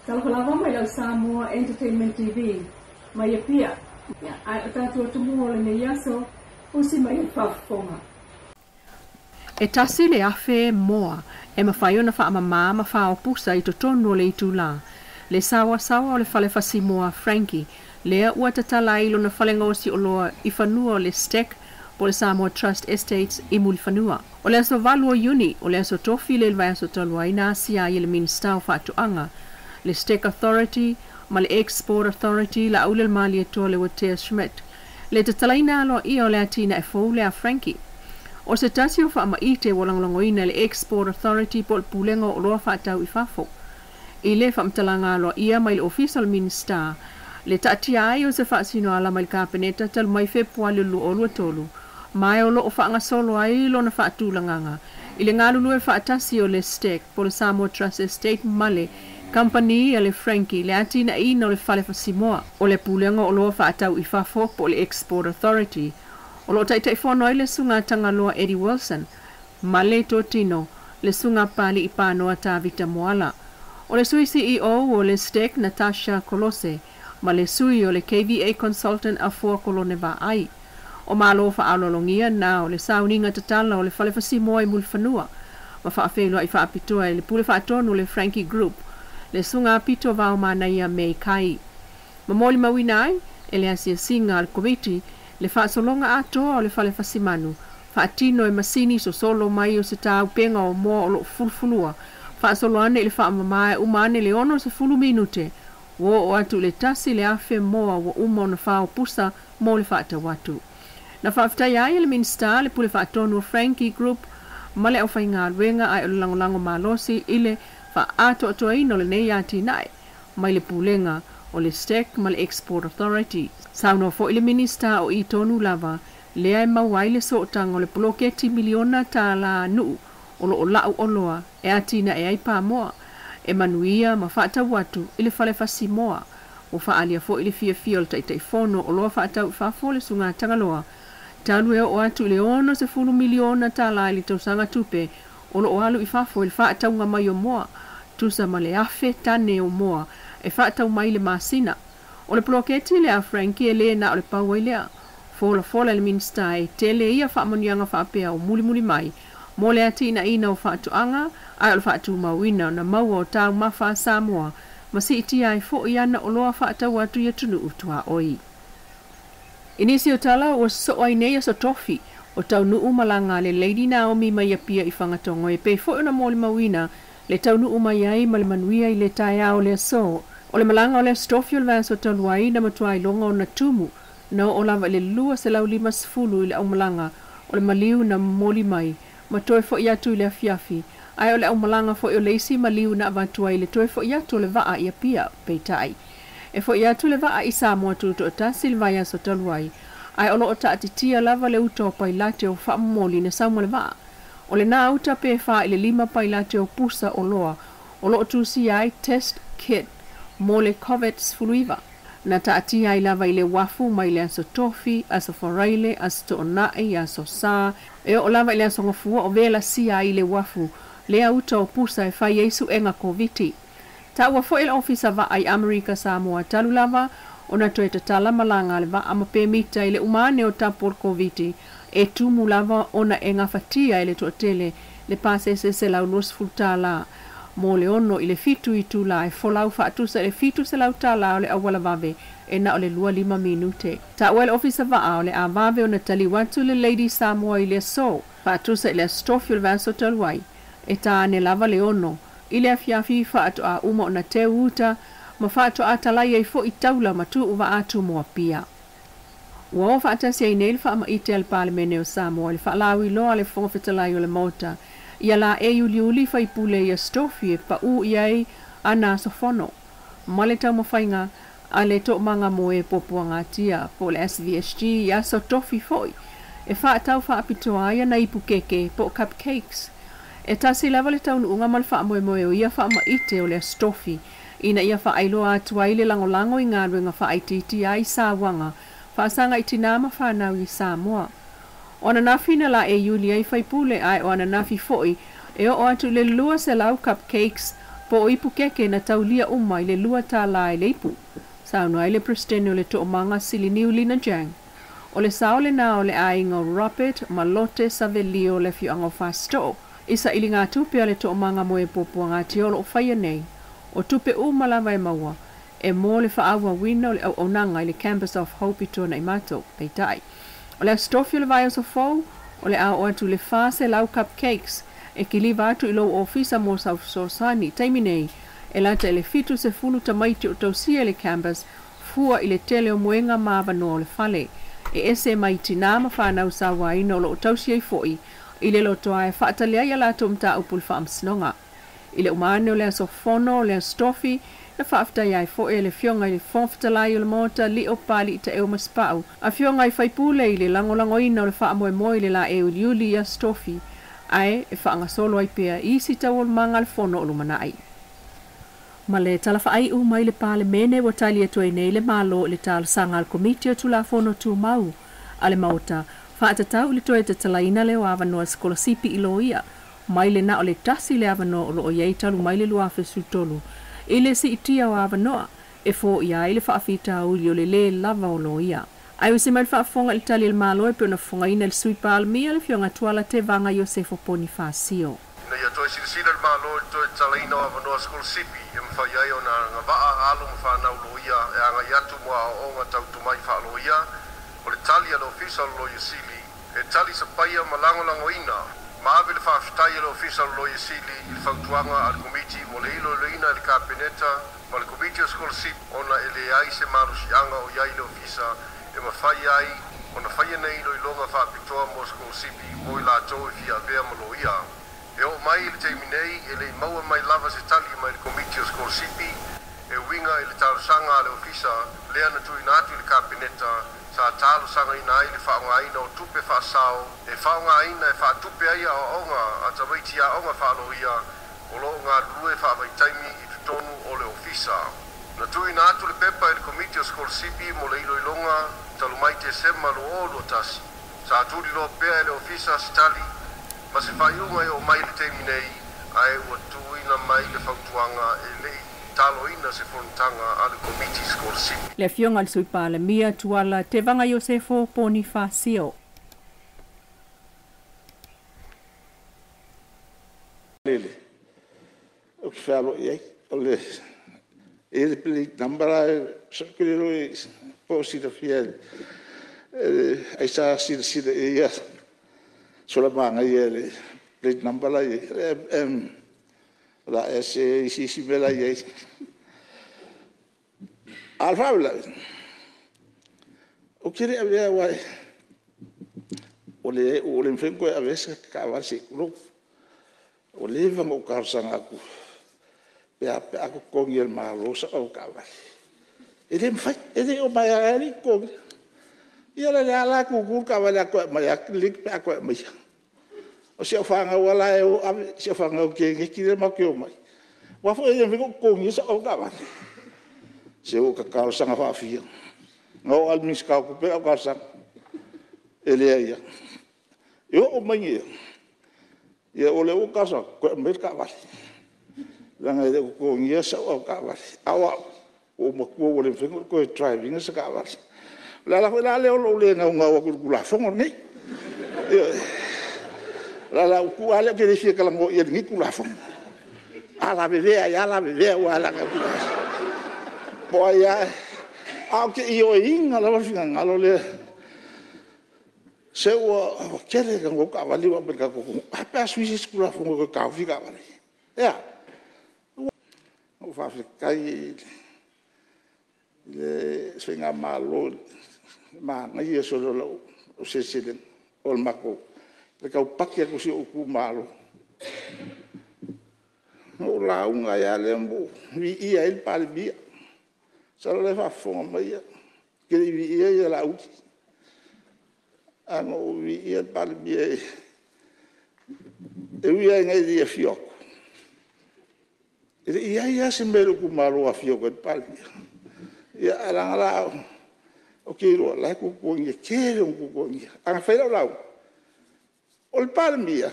Talofa lava mai lau Samoa Entertainment TV mai Apia. Ae o tatou atumua o lenei aso, usi mai le faafofoga. E 1,000 moa e mafai ona faamamā ma faaopusa i totonu o le itulā, le saoasaoa o le fale fasimoa Frankie, lea ua tatala ai lona fale gaosi oloa i fanua o le STEC po o le Samoa Trust Estates i Mulifanua. O le aso 8 o Iuni, o le aso Tofi lea i le vaiaso talu ai na asia ai e le Minisita o Faatoaga, le STEC Authority ma le Export Authority Laauli o le Malietoa Leuatea Schmidt le tatalaina aloaia o le atinae fou lea a Frankie. O se tasi o faamaite ua lagolagoina e le Export Authority po o le Pulega o Oloa Faatau i Fafo i le faamatalaga aloaia mai le Ofisa o le Minisita le taatia ai o se faasinoala mai le Kapeneta talu mai Fepuali o le 2023 ma e o lo o faagasolo ai lona faatulagaga i le galulue faatasi o le STEC po o le Samoa Trust Estate ma le Kamupani a le Frankie le atinaeina o le fale fasimoa o le Pulega o Oloa Faatau i Fafo po o le Export Authority o lo o Taitaifono ai le Susuga Tagaloa Eddie Wilson ma le Totino le Susuga Papali'i Panoa Tavita Moala. O le Sui CEO o le STEC Natasha Kolose ma le Sui o le KVA Consultant Afoa Kolone Vaai. O malo faaaloalogia na o le sauniga tatala o le fale fasimoa i Mulifanua ma faafeiloai faapitoa e le Pule Faatonu o le Frankie Group le Susuga Pito Vaomanaia May Kai. Ma molimauina ai e le asiasiga a le Komiti le faasologa atoa o le fale fasimanu faatino e masini sosolo mai o se taupega o moa o lo o fulufulua faasolo ane i le faamama e uma ane le 60 minute ua oo atu i le 1,000 moa ua uma ona faopusa mo le faatau atu. Na faafetaia ai e le Minisita le Pule Faatonu o Frankie Group ma le aufaigaluega ae o le lagolago malosi i le faaatoatoaina o lenei atinae mai le Pulega o le STEC ma le Export Authority. Saunoa foi le Minisita o i tonu lava lea e maua ai le sootaga o le poloketi miliona tālā nuu o lo o lau oloa e atinae ai pamoa e manuia ma faatau atu i le fale fasimoa. Ua faaalia foi le fiafia o le Taitaifono o Oloa Faatau i Fafo le Susuga Tagaloa talu e oo atu i le 60 miliona tālā i le tausaga tupe o lo o alu i fafo i le faatauga mai o moa, tusa ma le 1,000 tane o moa e faatau mai i le masina. O le poloketi lea a Frankie e le na o le pau ai lea. Folafola e le Minisita e tele ia faamanuiaga faapea o mulimuli mai mo le atinaeina o faatoaga ae o le faatumauina ona maua o taumafa a Samoa ma siitia ai foi ana oloa faatau atu i atunuu tuaoi. I nisi o tala ua sosoo ai nei aso Tofi o taunuu malaga a le Lady Naomi mai Apia i Fagatogo e pei foi ona molimauina le taunuu mai ai ma le manuia i le taeao o le aso. O le malaga o le Aso Tofi o le vaiaso talu ai na matua iloga ona tumu na oo lava i le 250 i le aumalaga o le maliu na momoli mai ma toe foi atu i le afiafi, ae o le aumalaga foi o le isi maliu na avatu ai le toe foi atu o le vaa i Apia. Peitai, e foi atu le vaa i Samoa Tutoatasi i le vaiaso talu ai, ae o lo o taatitia lava le uta o pailate o faamomoli na sau ma le vaa. O lena uta pe 4 i le 5 pailate o pusa oloa o lo o tusia ai test kit mo le COVID-19. Na taatia ai lava i le uafu mai le aso Tofi, aso Faraile, aso Toonai, aso Sa, e oo lava i le aso Gafua o velasia ai i le uafu lea uta o pusa e fai ai suega Koviti. Taua foi e le Ofisa Vaa i Amerika Samoa talu lava ona toe tatala malaga a le vaa ma pemita i le uma ane o tapu o le Koviti e tumu lava ona e gafatia e le toatele le pasese $120 mo le 6 i le 7 itula e folau faatusa i le $700 o le auala vave e na o le 25 minute. Taua e le Ofisa Vaa o le a vave ona taliu atu le Lady Samoa i le aso faatusa i le Aso Tofi o le vaiaso talu ai e ta ane lava le 6 i le afiafi faatoa uma ona teu uta ma faatoa talai ai foi taula ma tuu vaa atu mo Apia. Ua o faatasi ai nei le faamaite a le Palemene o Samoa i le faalauiloa a le Fofoga Fetalai o le Maota ia laei uliuli faipule i Aso Tofi e paū i ai ana aso fono ma le taumafaiga a le toomaga mo e puapuagatia po o le SVSG i Aso Tofi foi e faatau faapitoa ai ana ipu keke po o cupcakes. E tasi lava le taunuuga ma le faamoemoe o ia faamaite o le Aso Tofi ina ia faailoa atu ai le lagolago i galuega faaitiitia ai sauaga faasaga i tinā ma fanau i Samoa. O ananafi na laei Iuli ai faipule ae o ananafi foi e oo atu i le 200 cupcakes Po o ipu keke na taulia uma i le $2 i le ipu. Saunoa ai le Peresetene o le Toomaga Siliniu Lina Jang. O le sao lenā o le aiga o Robert ma Lote Savelio o le afioaga o Fasitoo i sailigatupe a le Toomaga mo e Puapuaga o lo o faia nei. O tupe uma lava e maua e mo le faaauauina o le auaunaga i le Campus of Hope i Tuanaimato. Peitai, o le Aso Tofi o le vaiaso fou, o le a oo atu i le 400 cupcakes e kiliva atu i lou ofisa mo sau fesoasoani. Taimi nei, e lata i le 70 tamaiti o tausia i le campus fua i le tele o moega ma avanoa o le fale. E ese mai tinā ma fanau sauaina o lo o tausi ai foi i le lotoa e faatali ai a latou mataupu i le faamasinoga. I le uma ane o le aso fono o le Aso Tofi, na faafetai ai foi e le Afioga i le Fofoga Fetalai o le Maota Lio Papalii Taeu Masepau, afioga i faipule i le lagolagoina o le faamoemoe i le laei uliuli i Aso Tofi, ae e faagasolo ai pea i isi taualumaga a le fono o lumanai. Ma le tala faaiu mai le Palemene ua tali atu ai nei le Malo i le talosaga a le Komiti o Tulafono Tumau a le Maota faatatau i le toe tatalaina lea o avanoa sikolasipi i loia mai le na o le tasi le avanoa o lo o i ai talu mai le 2013 i le siitia o avanoa e foia ai le faafitauli o le lē lava o loia. Ae ua mai le faafofoga i le tali a le Malo e pei ona fofogaina e le Sui Palemia le Afioga Tuala Tevaga Iosefo Ponifasio. Ina ia toe silasila le Malo i le toe tatalaina o avanoa sikolasipi e mafai ai ona agavaa alo ma fanau loia e agai atu mo aoaoga tau tomai faaloia, o le tali a le Ofisa o le Loia Sili e tali sapaia ma lagolagoina ma ave le faafetai a le Ofisa o le Loia Sili i le fautuaga a le Komiti mo le iloiloina e le Kapeneta ma le Komiti o Sikolasipi ona e leai se malosiaga o i ai le Ofisa e mafai ai ona faia nei iloiloga faapitoa mo sikolasipi mo i latou e fia avea ma loia. E oo mai i le taimi nei e le i maua mai lava se tali mai le Komiti o Sikolasipi e uiga i le talosaga a le Ofisa lea na tuuina atu i le Kapeneta sa talosagaina ai le faaaogaina o tupe faasao e faaaogaina e faatupe ai aoaoga a tamaiti aoga faaloia o lo o galulue faavaitaimi i totonu o le Ofisa. Na tuuina atu le pepa i le Komiti o Sikolasipi mo le iloiloga talu mai Tesema 2021. Sa tuliloa pea e le Ofisa se tali ma se faaiuga e oo mai i le taimi nei, ae ua tuuina mai le fautuaga e le i taloina se fonotaga a le Komiti Sikolasipi. Le Afioga i le Sui Palemia Tuala Tevaga Iosefo Ponifasio. Lele, ou te fealuai ai. O le e i ai le plate number la e ou te le iloa po o silafia e ai sa silasila i ai Sulamanaia i le plate number la e i ai, o le M o le a ea se isi mea la e i ai. A o le faalavelave, ou te le avea aua ua le mafai ona toe avea se taavale se i tulou. Ua leva ona ou talosaga atu pe a pe a totogi e le Malo sau avetaavale. E le mafai, ma e le i totogia. Ia o lea la e tutu le taavale a toe aumai lava delete pe a toe aumaia. O si au fanau lava la e o ave, si au fanau Keneti lea matou te omai, aua foi e le mafai ona ou totogia sau avetaavale. Se ua ta talosaga faafia, na oo lava i le Minisita o Tupe lau talosaga, e leai lava. E oo mai i inei, o lea ua ou talosaga atu, toe aumai le taavale, leaga e le o totogia sau avetaavale. A o au, ua ou matua ua le mafai ona ou toe drive ina se taavale. O le ala foi la lea o lou le naunau atu i le Tulafono lenei. Ioe. O le ala lea ou te le fia talanoa i ai i lenei Tulafono. A lavevea ai lava lavevea aua leaga po o ai lava. Ae ou te ioeina lava le finagalo lea, se ua tele naunau taavale ia ua aumai i le tatou atunuu. Ae a pe a sui se isi Tulafono e toe taofi taavale? E a? Na ou faafetai i le faigamalo i le manaia solo o lau seleselega o le tau paki atu o si ou itumalo. Na ou lauga ai lava lea ma ou viia ai le Palemia. Masalo o la e faafofoga mai ia, ou te le i viia Laauli, ae na ou viia le Palemia. E ui lava ina e le i afio atu, e le i i ai lava se mea i lou itumalo e afio atu ai le Palemia. Ae leaga la ou te iloa o la e tuatuagia, e tele ina tuatuagia. Ae na fai lau lauga, o le Palemia, o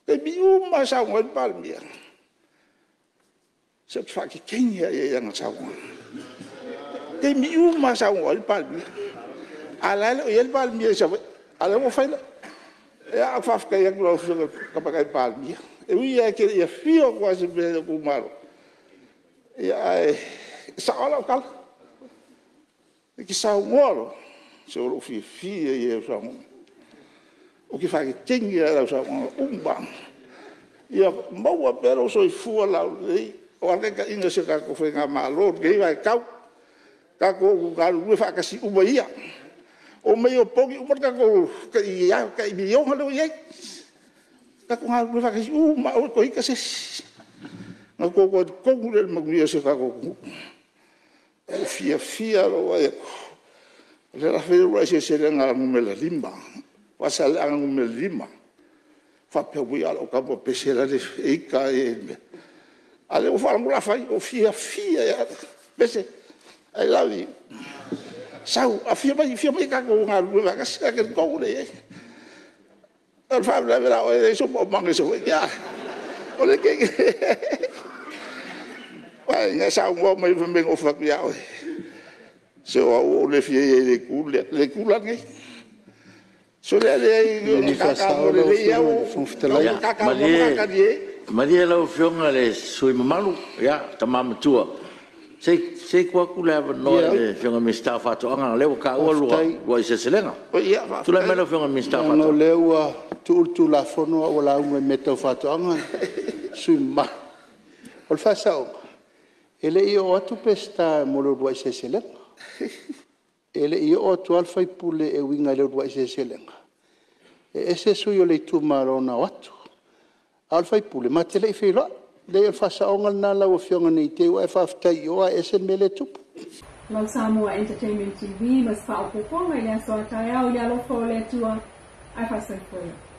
taimi uma lava e saunoa ai le Palemia, Se ou te faateteine lava i ai i ana saunoaga. O taimi uma lava e saunoa ai le Palemia, a o la e le o i ai le Palemia i Savaii, a o lea ua fai lau… Ia, ae faafetai atu i lau Afioga i le Tamaitai Palemia. E ui lava e te le i afio atu lava i se mea i lou itumalo, ae sao lava lau tala. E te saunoa loa, se o lou fiafia ia i au saunoaga. Ou te faateteine lava i au saunoaga uma lava. Ia maua pea lou soifua laulelei o le taitaiga o si a tatou faigamalo i lenei vaitau. Tatou galulue faatasi uma ia. Omai e opogi uma le tatou tai $1 miliona lea ua i ai. Tatou galulue faatasi uma lava, aua le toe ita se isi, ona outou talitonu lea i le manuia o si o tatou atunuu. Ua ou fiafia lava i lou vaai atu, o lea o le a fai le uluai seleselega numera 5, Faasaleleaga Nu.5. Ou faapea, auei a o lau tama pese lale e ita lava ia i le mea. A o lea ua ou faalogo o le a fai. Ua ou fiafia ia te au. Pese, I love you. Sau, afio mai tatou galulue faatasi. Ta talitonu lea i ai. O le faalavelave o oe e leai sou maumaga i Savaii. Aua na e saunoa mai fai mai na ou fai atu ia oe, se o au ua ou le fia i ai i le Itu lea, le Itu la lenei. Sole leai na ta talanoa lelei lava ta talie. Malie lau Afioga i le sui usufono mamalu, le tama matua, se i tuu atu le avanoa i le Afioga i le Minisita o Faatoaga, o lea ua taua le uluai seleselega. Tulai mai lau Afioga i le Minisita o Faatoaga. Leaga o lea ua tuu le Tulafono ae ua lauga i mea tau faatoaga le sui usufono mamalu. O le faasaoga, e le i oo atu Peseta mo le uluai seleselega. E le i oo atu lava le sui usufono e uiga i le uluai seleselega, e ese sui o le itumalo na o atu, a o le sui usufono, ma te le i feiloai. Leai o le faasaoga lena lau Afioga ne i te i ua e faafetai i o ae ese le mea lea e tupu. Lau Samoa Entertainment TV ma se faaopoopoga i le aso a taeao i le alofa o le Atua, ae faasoifua ia.